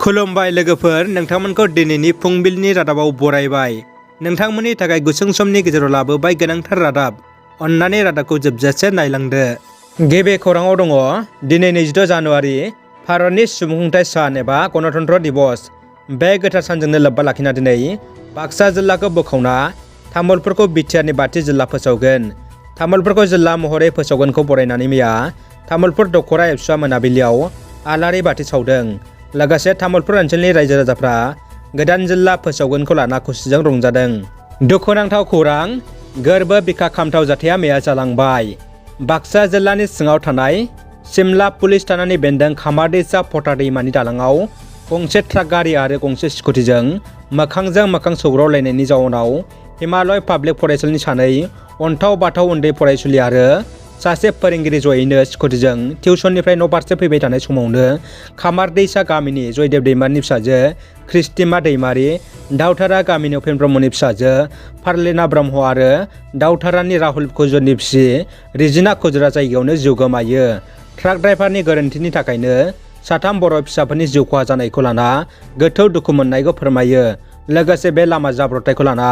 खुलुमबाय लोगोफोर, नोंथांमोनखौ दिनैनि फुंबिलिनि रादाबाव बरायबाय। नोंथांमोननि थाखाय गुसुं समनि गेजेराव लाबोबाय गोनांथार रादाब। अन्नानै रादाबखौ जोबजासे नायलांदो। गिबि खौराङाव दङ, दिनै 22 जानुवारि भारतनि सुबुंखुंथाइ सान एबा गणतन्त्र दिवस। बे गोथार सानजोंनो लोब्बा लाखिना दिनै बाक्सा जिल्लाखौ बोखावना तामुलपुरखौ BTRनि बाथि जिल्ला फोसावगोन। तामुलपुरखौ जिल्ला महरै फोसावगोनखौ बरायनानै मैया तामुलपुर दखरा एबसुआ मोनाबिलियाव आलारि बाथि सावदों। लोगोसे तामुलपुर ओनसोलनि रायजो राजाफ्रा गोदान जिल्ला फोसावगोनखौ लाना खुसिजों रंजादों। दुखुनांथाव खौरां, गोर्बो बिखा खामथाव जाथाया मैया जालांबाय। बाक्सा जिल्लानि सिङाव थानाय सिमला पुलिस थानानि बेन्दों खामारदैसा फटा दैमानि दालाङाव गंसे ट्राक गारि आरो गंसे स्कुटिजों मोखांजों मोखां सौग्रावलायनायनि जाउनाव हिमालय पाब्लिक फरायसालिनि सानै अन्थाव बाथाव उन्दै फरायसुलि आरो सासे फोरोंगिरि जयैनो स्कुटिजों टिउसननिफ्राय न'फारसे फैबाय थानाय समावनो खामारदैसा गामिनि जयदेब दैमारिनि फिसाजो ख्रिस्टिमा दैमारि, दावथारा गामिनि उपेन ब्रह्मनि फिसाजो फार्लिना ब्रह्म आरो दावथारानि राहुल खुजरनि बिसि रिजिना खुजरा जायगायावनो जिउ गोमायो। ट्राक ड्राइभारनि गोरोन्थिनि थाखायनो साथाम बर' फिसाफोरनि जिउ खहा जानायखौ लाना गोथौ दुखु मोननायखौ फोरमायो। लोगोसे बे लामा जाब्रबथायखौ लाना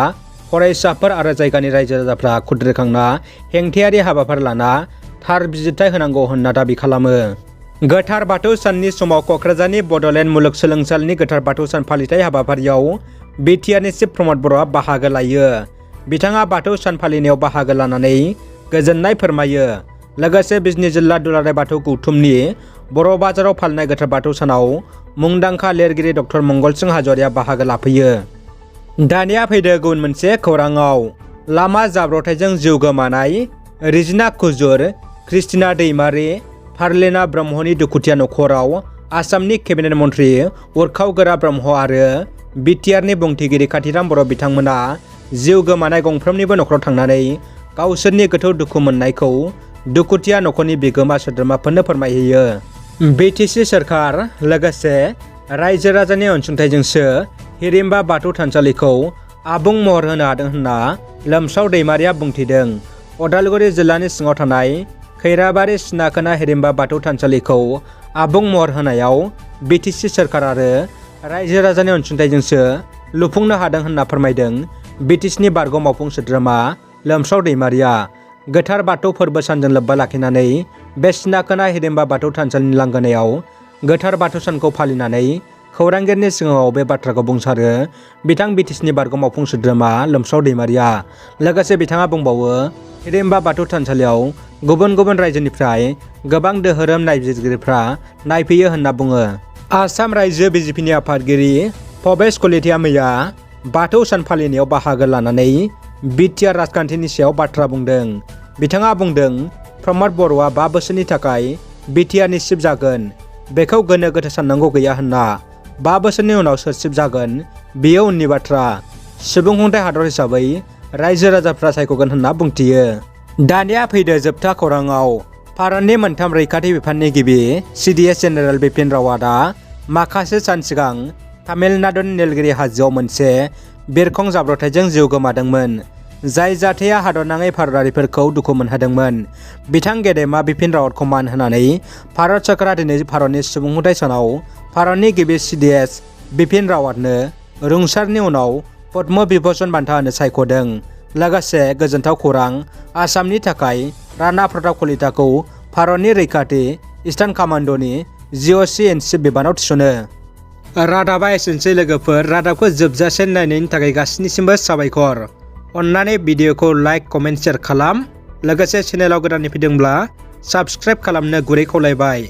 फरायसाफोर आरो जायगानि रायजो राजाफ्रा खुद्रिखांना हेंथायारि हाबाफारि लाना थार बिजिरथाय होनांगौ होनना दाबि खालामो। गोथार बाथौ साननि समाव क'क्राझारनि बड'लेण्ड मुलुगसोलोंसालिनि गोथार बाथौ सान फालिथाय हाबाफारियाव BTRनि चिफ प्रमद बर'आ बाहागो लायो। बिथाङा बाथौ सान फालिनायाव बाहागो लानानै गोजोननाय फोरमायो। लोगोसे बिजनि जिल्ला दुलाराय बाथौ गौथुमनि बर' बाजाराव फालिनाय गोथार बाथौ सानाव मुंदांखा लिरगिरि डक्टर मंगलसिं हाज'वारिया बाहागो लाफैयो। दानिया फैदो गुबुन मोनसे खौराङाव। लामा जाब्रबथायजों जिउ गोमानाय रिजिना खुजुर, ख्रिस्टिना दैमारि, फार्लिना ब्रह्मनि दुखुथिया न'खराव आसामनि केबिनेट मन्त्रि उरखाव गोरा ब्रह्म आरो BTRनि बुंथिगिरि काथिराम बर' बिथांमोना जिउ गोमानाय गंफ्रोमनिबो न'खराव थांनानै गावसोरनि गोथौ दुखु मोननायखौ दुखुथिया न'खरनि बिगोमा सोद्रोमाफोरनो फोरमायहैयो। BTC सोरखार लोगोसे रायजो राजानि अनसुंथाइजोंसो हिरिम्बा बाथौ थानसालिखौ आबुं महर होनो हादों होनना लोमसाव दैमारिया बुंथिदों। उदालगुरि जिल्लानि सिङाव थानाय खैराबारि सिनाखोना हिरिम्बा बाथौ थानसालिखौ आबुं महर होनायाव BTC सोरखार आरो रायजो राजानि अनसुंथाइजोंसो लुफुंनो हादों होनना फोरमायदों BTCनि बारग' मावफुं सोद्रोमा लोमसाव दैमारिया। गोथार बाथौ फोरबो सानजों लोब्बा लाखिनानै बे सिनाखोना हिरिम्बा बाथौ थानसालिनि लांगोनायाव गोथार बाथौ सानखौ फालिनानै खौरांगिरिनि सिगाङाव बे बाथ्राखौ बुंसारो बिथां BTCनि बारग' मावफुं सोद्रोमा लोमसाव दैमारिया। लोगोसे बिथाङा बुंबावो, हिरिम्बा बाथौ थानसालियाव गुबुन गुबुन रायजोनिफ्राय गोबां धोरोम नायबिजिरगिरिफ्रा नायफैयो होनना बुङो। आसाम रायजो BJPनि आफादगिरि भबेश कलिताया मैया बाथौ सान फालिनायाव बाहागो लानानै BTR राजखान्थिनि सायाव बाथ्रा बुंदों। बिथाङा बुंदों, प्रमद बर'आ 5 बोसोरनि थाखाय BTRनि चिफ जागोन। बेखौ गोनो गोथो साननांगौ गैया होनना। 5 बोसोरनि उनाव सोर चिफ जागोन बेयो उननि बाथ्रा। सुबुंखुंथाइ हादर हिसाबै रायजो राजाफ्रा सायख'गोन होनना बुंथियो। दानिया फैदो जोबथा खौराङाव। भारतनि मोनथाम रैखाथि बिफाननि गिबि CDS जेनेरेल बिपिन रावाटआ माखासे सान सिगां तामिलनाडुनि नीलगिरि हाजोआव मोनसे बिरखं जाब्रबथायजों जिउ गोमादोंमोन, जाय जाथाया हादरनाङै भारतारिफोरखौ दुखु मोनहोदोंमोन। बिथां गेदेमा बिपिन रावतखौ मान होनानै भारत सरकारा दिनै भारतनि सुबुंखुंथाइ सानाव भारतनि गिबि CDS बिपिन रावतनो रुंसारनि उनाव पद्म विभूषण बान्था होनो सायख'दों। लोगोसे गोजोनथाव खौरां, आसामनि थाखाय राणा प्रताप कलिताखौ भारतनि रैखाथि इस्टार्न कामान्डनि GOC in chief बिबानाव थिसनो। रादाबा एसेनोसै लोगोफोर। रादाबखौ जोबजासे नायनायनि थाखाय गासैनिसिमबो साबायखर। अन्नानै भिडिअखौ लाइक, कमेन्ट, शेयार खालाम। लोगोसे चेनेलाव गोदानै फैदोंब्ला साबस्क्राइब खालामनो गुरै खावलायबाय।